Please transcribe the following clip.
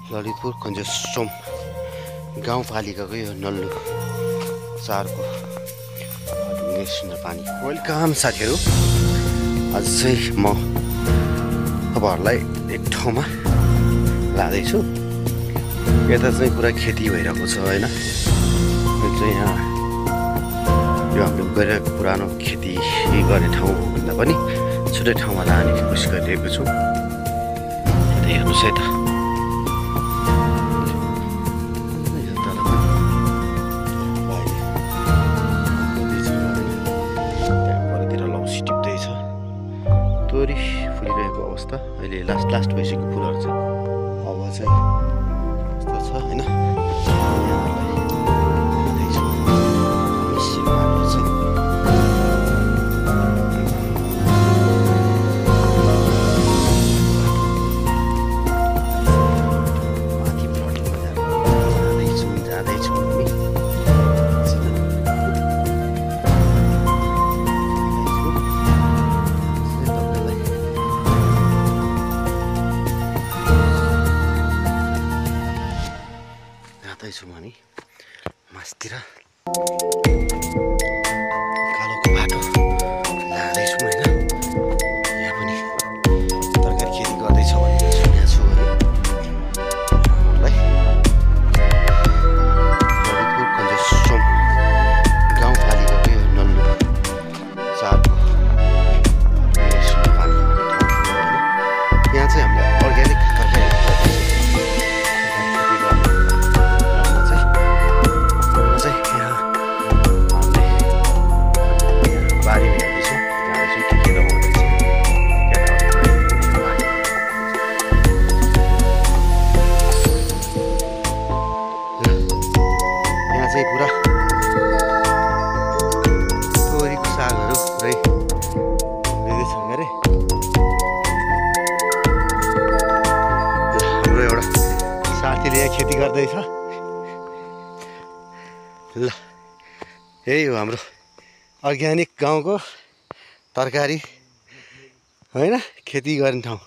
ललितपुर कञ्जस्टोम गाउँपालिकाको यो नल्लु 4 को नेसनल पानी। वेलकम साथीहरू, आज चाहिँ म तपाईँहरूलाई एक ठाउँमा लाँदैछु। यता चाहिँ पुरा खेती भइरहेको छ हैन। यो चाहिँ यहाँ यो हामीले गरिरहेको पुरानो खेती गर्ने ठाउँ भन्दा पनि छुट्टै ठाउँमा लाने कोसिस गरिरहेको छु। यता हेर्नुहोस् है त, तोरी फुलिरहेको अवस्था अहिले लास्ट भइसक्यो फुलहरू चाहिँ। अब चाहिँ यस्तो छ हैन। जाँदैछु म नि मासतिर, कालोको बाटो लाँदैछु हैन। यहाँ पनि तरकारी खेती गर्दैछ भन्ने सुनेको छु है। ललितपुर कञ्जस्टोम गाउँपालिकाको यो नल्लु 4 को नेसनल पानी ठाउँ हो हैन। यहाँ चाहिँ हामीले अर्ग्यानिक तरकारी पुरा तोरीको सागहरू पुरै हुँदैछ अरे। हाम्रो एउटा साथीले यहाँ खेती गर्दैछ। ल यही हो हाम्रो अर्ग्यानिक गाउँको तरकारी हैन, खेती गर्ने ठाउँ।